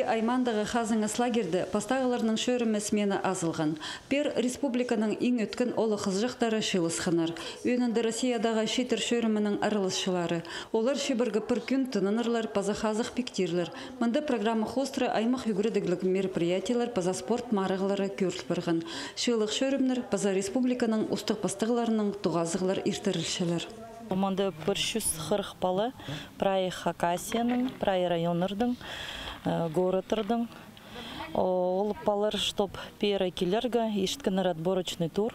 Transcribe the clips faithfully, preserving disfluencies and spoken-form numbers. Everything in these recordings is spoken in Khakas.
Аймаандағы хазыңас лагерьде пастағыларның чӧрімі смена азылған. Пеер республиканың иң ӧткін оолах-хызыҷахтары чыылысханнар. Ӧӧнінде Россиядағы чииттер чӧрімінің араласчылары. Олар чибіргі пір кӱн тынанарлар паза хазых пиктирлер. Мында программа хоостыра аймах ӱгредігліг мероприятиелер паза спорт марығлары кӧріл парған. Чыылығ чӧрімнер паза республиканың устағ пастағыларынаң тоғазығлар иртірілчелер. Мында пір чӱс хырых пала, прай Хакасияның, прай районнарның, э, городтарның. Ол палалар, чтоб пеер килерге, ирткеннер отборочный тур,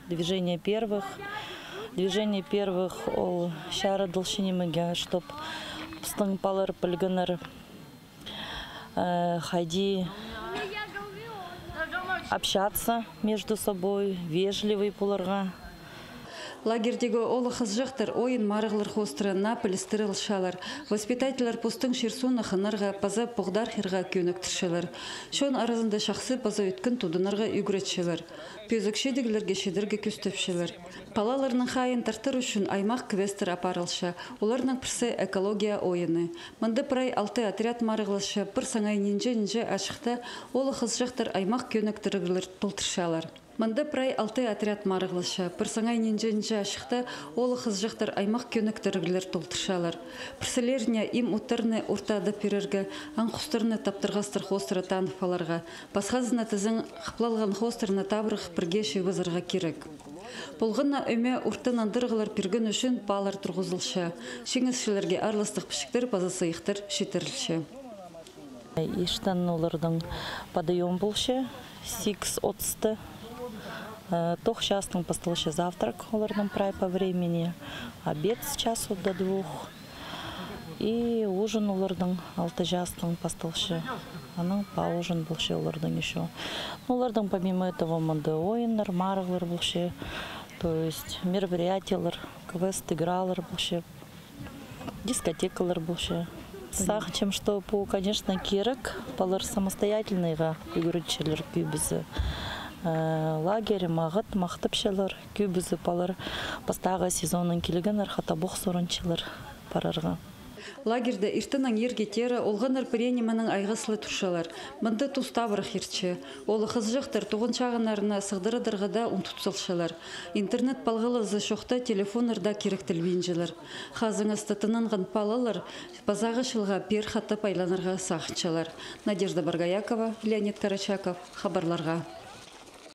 движение первых. Движение первых ол чарыдылча нимеге, чтоб пістің палалар пілгеннер, э, хайди общаться между собой, вежливый поларға. Лагерьдегі оолах-хызыҷахтар ойын-марығлар хоостыра наа пілістер алчалар. Воспитательлер постың чир-суунны хынарға паза поғдархирға кӧніктірчелер. Чон аразында чахсы паза ӧткін тудынарға ӱгретчелер. Пӧзік чидіглерге читірерге кӱстепчелер. Палаларның хайиин тартыр ӱчӱн аймах квесттер апарылча. Оларның пірсі экология ойыны. Мында прай алты отряд марығласча, пір саңай нинҷе-нинҷе ачыхта оолах-хызыҷахтар аймах кӧніктіріглер толдырчалар. Мында прай алты отряд марығласча, пір саңай нинҷе-нинҷе ачыхта оолах-хызыҷахтар аймах кӧніктіріглер толдырчалар. Пірсілеріне им-уттарны ортада пирерге, аң-хустарны таптырғастар хоостыра танып аларға, пасхазына тізең хыплалған хоостарны табырах пірге чыыбызарға кирек. Полған на ӧме ортын андырығлар пирген ӱчӱн паалар турғызылча. Чиңісчілерге аарластығ пічіктер паза сыйыхтар читірілче. Иртен оларның подъём полча, сигіс отыста. Э, тоғыс частаң пасталча завтрак оларның прай по времени, обед с часу до двух. И ужин оларның алты частаң пасталча. Анаң паужин полча оларның ещё. Ну, оларның помимо этого мында ойыннар, марығлар полча. То есть мероприятиелер, квест, игралар полча. Дискотекалар полча. Сағынчам, что пу, конечно, кирек. Палалар самостоятельныйға ӱгретчелер кӧбізі. Э, лагерь мағат, махтапчалар. Кӧбізі палалар пастағы сезоннаң килгеннер, хатабох сурынчалар парарға. Лагерьде иртеннең иирге теере олғаннар пірее нимедең айғазылай турчалар. Мында тус табырах иртче. Оолах-хызыҷахтар туған чағыннарына сығдырадарға даа ундут салчалар. Интернет палғалызы чохта телефоннар даа киректелбинчелер. Хазыңаста тынанған палалар пазағы чылға пеер хатап айланарға сағынчалар. Надежда Боргоякова, Леонид Карачаков, хабарларға.